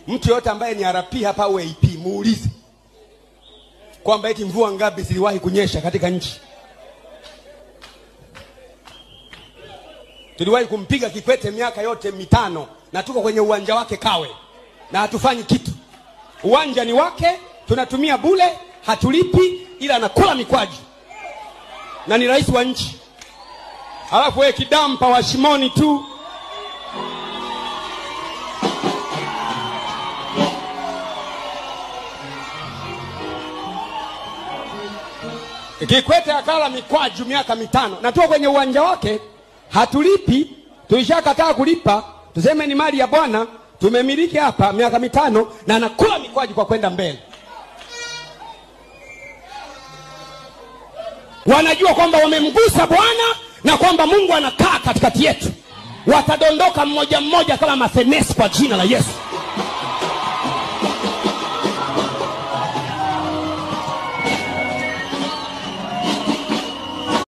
Mtu yote ambaye ni RP hapa au AP muulize kwamba eti mvua ngapi ziliwahi kunyesha katika nchi. Tuliwahi kumpiga Kikwete miaka yote 5 na tuko kwenye uwanja wake Kawe na hatufanyi kitu. Uwanja ni wake, tunatumia bure, hatulipi, ila anakula mikwaju na ni rais wa nchi. Halafu wewe kidampa wa shimoni tu. Kikwete akala mikwaju miaka 5 na tuko kwenye uwanja wake, hatulipi, tulishakataa kulipa, tuseme ni mali ya Bwana, tumemiliki hapa miaka 5 na anakula mikwaju kwa kwenda mbele. Wanajua kwamba wamemgusa Bwana na kwamba Mungu anakaa katikati yetu. Watadondoka mmoja mmoja kama mafenesi kwa jina la Yesu.